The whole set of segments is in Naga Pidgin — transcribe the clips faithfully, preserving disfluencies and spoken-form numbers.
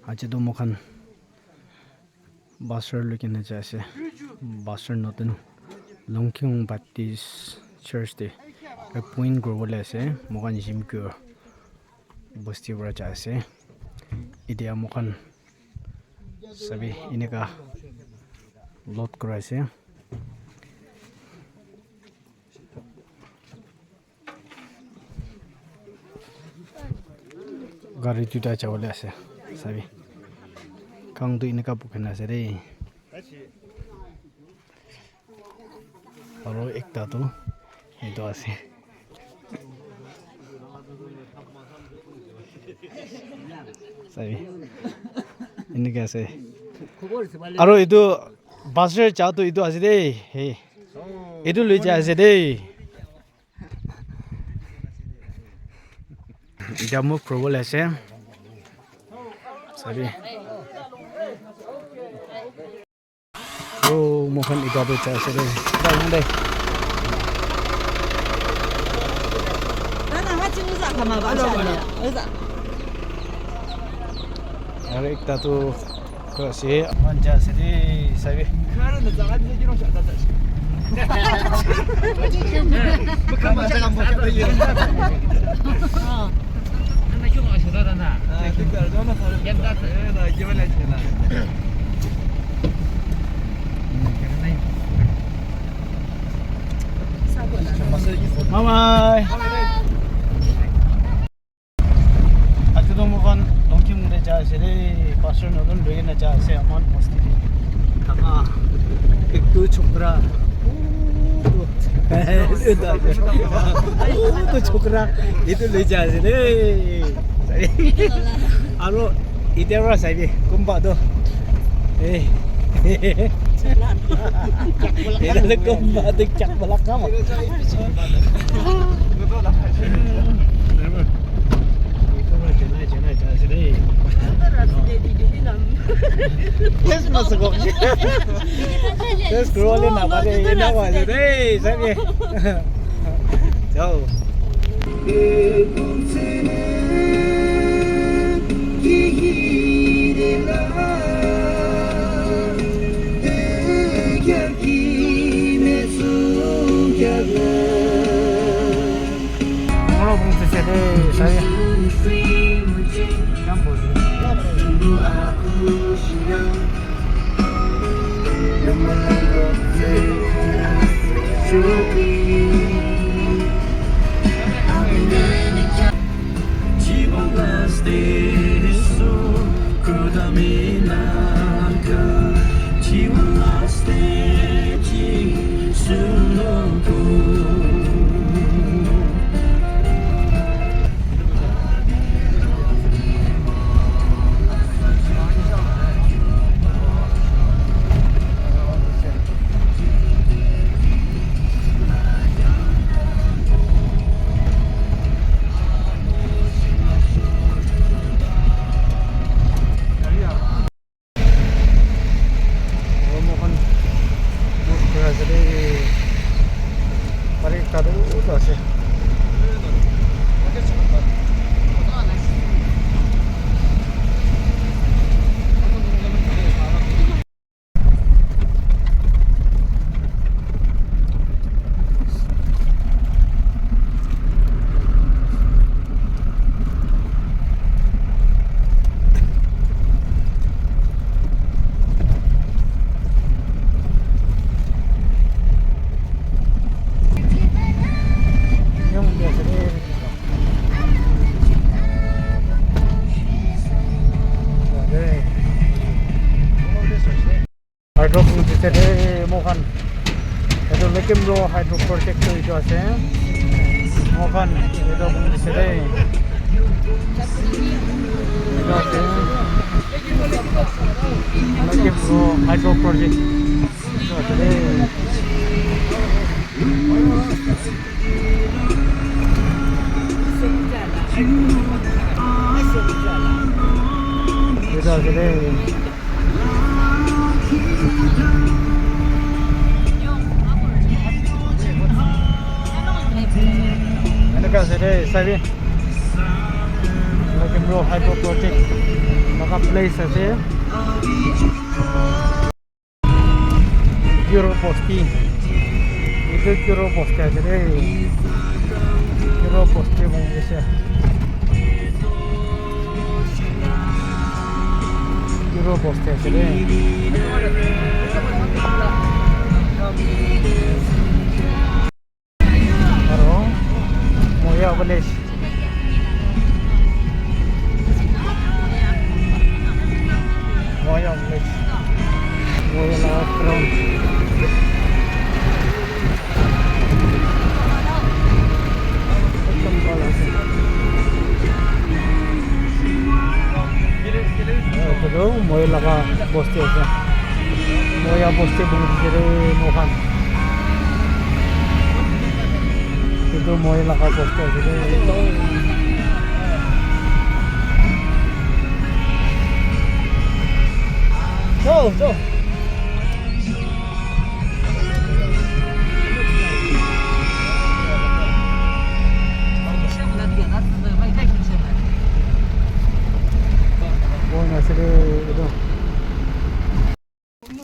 Aji tu moikhan Pastor lui kena jai ase. Pastor notun Longkyung Baptist Church te appoint kuribole ase. Moikhan Jimkyo bosti para jai ase. Etia moikhan sabi eneka load kura ase. Gari duita jabole ase, sabi. Kang tu eneka bukhina ase de. Aro ekta tu etu ase. Sabi. Eneka ase. Aro etu bus ja tu etu ase de. Hey. Etu lui ja ase de. Etia move kuribole ase. Sabi. Oh, moikhan etia tu jai ase de. Dai, dai. Aro ekta tu, tu ase, moikhan jai ase de, sabi. Bye bye. Aji tu moikhan Longkyung te jai ase de, pastor notun lui kena jai ase, aman bosti te thaka ektu chokra, utu chokra, etu lui jai ase de. Aro etia para sabi, kunba tu. Eh. Etu tu kunba tu chak bala kam. Test masuk. Test kuribole napare, ena hoise de, sabi. Jao. Aro moikhan boat kura ase de. Gari ekta tu utu ase. Hydro project ase de moikhan. Etu Lekimro hydro project tu etu ase. Moikhan etu project ase de. Etu ase. Lekimro hydro project. Etu ase de. Etu ase de. Eneka ase de, sabi. Lekimro hydro project. Place ase. Kuro bosti. Etu Kuro bosti ase de. Kuro bosti bungise. Kuro bosti ase de. Aro Moya village. Moya village. Moya laga ground. Ekdum bhal ase. Etu tu Moya laga bosti ase. Moya bosti bungise dise de moikhan. Etu Moya laga bosti ase de. Go, go.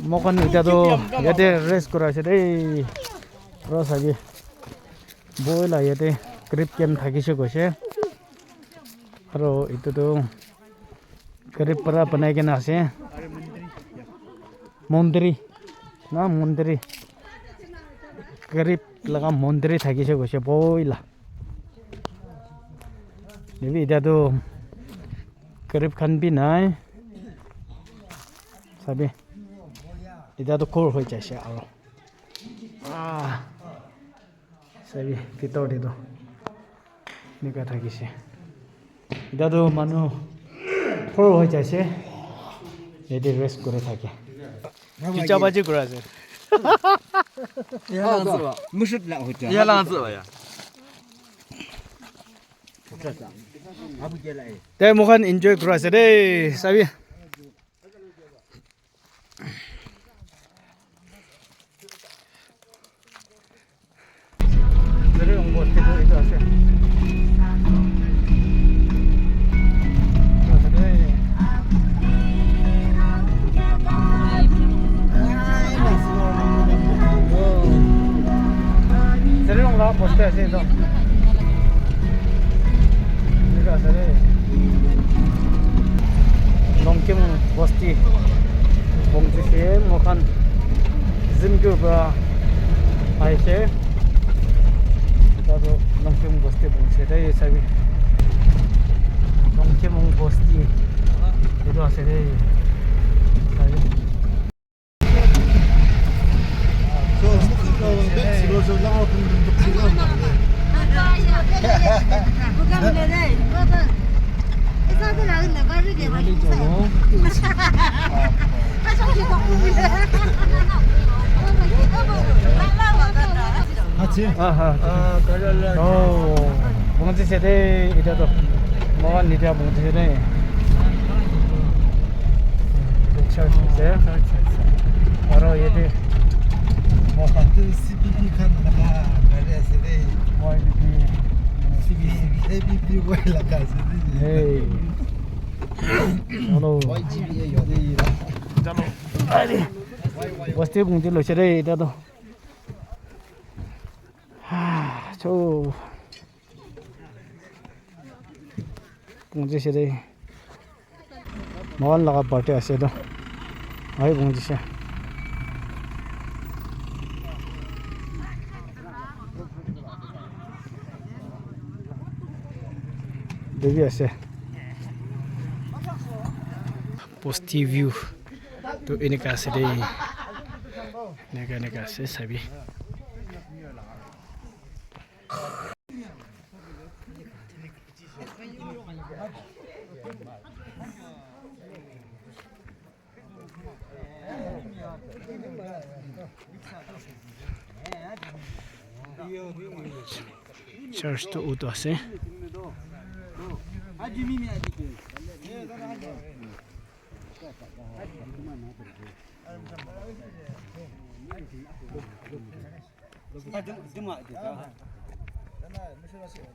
Moi khan etia tu yate rest kura ase dei. Aro sabi, boila yate grip camp thakise koise. Aro etu tu grip para banai kena ase. Mondri. Na mondri. Grip laga mondri thakise koise boila. Maybe etia tu grip khan bi nai. Sabi. Etia tu ghor hoi jaise aro. Ah. Sabi, bitor te toh enika thakise. Etia toh manu phor hoi jaise. Yate rest kuri thake. Chicha baji kura ase. Musut la hoja. Ya la ase ya. Te moikhan enjoy kura ase de, sabi. Seri long la poste ase to. Nika ase re. Longkim bosti. Bongji se moikhan Zimkyu pra aise. Eta to Longkim bosti bongji se dai sabi. Longkim bosti. Etu ase re. Sabi. Aha. Oh, bongji se de, eta to. Mohan nitya bongji se de. Church ase. Aro yate moikhan tu C P P khan laga gari ase de. Y P P. C P P, A P P Y laga ase de. Hey. Hello. Y G B A yo de. Are. Bosti bongji loise de eta to. So. Bongji se de. Mohan laga birthday ase to. Ahi bongji se. Devi ase. Bosti view. To enika ase de. Enika enika ase sabi. Church to utu ase.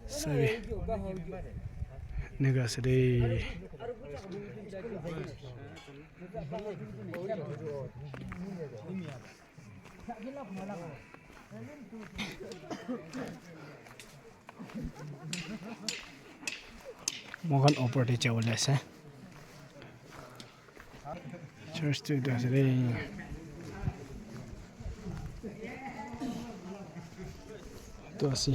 Sabi. Enika ase de. Moikhan opor te jabole ase. Church tu etu ase de. Etu ase.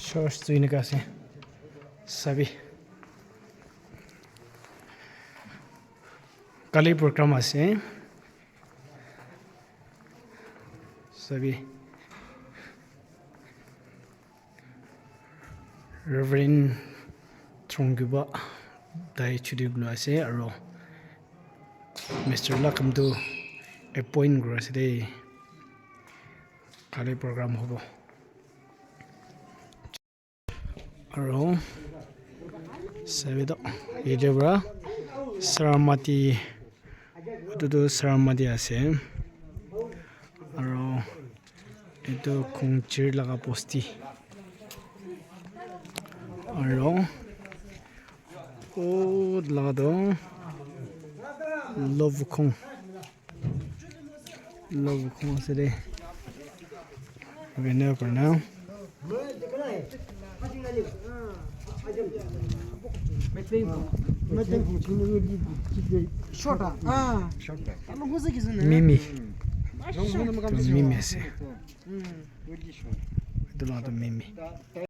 Church tu enika ase. Sabi. Kali program ase. Sabi. Reverend Thongkiba tai chuti kuri ase aro Mister Lakam tu appoint kuri ase de. Kali program hobo. Aro sabi toh yate para Saramati, etu tu Saramati ase. Aro etu Khongjir laga bosti. Aro ut laga toh Lovukhong. Lovukhong ase de. Rene kurina. Short, ah. Mimi. Mimi ase. Etu laga toh Mimi.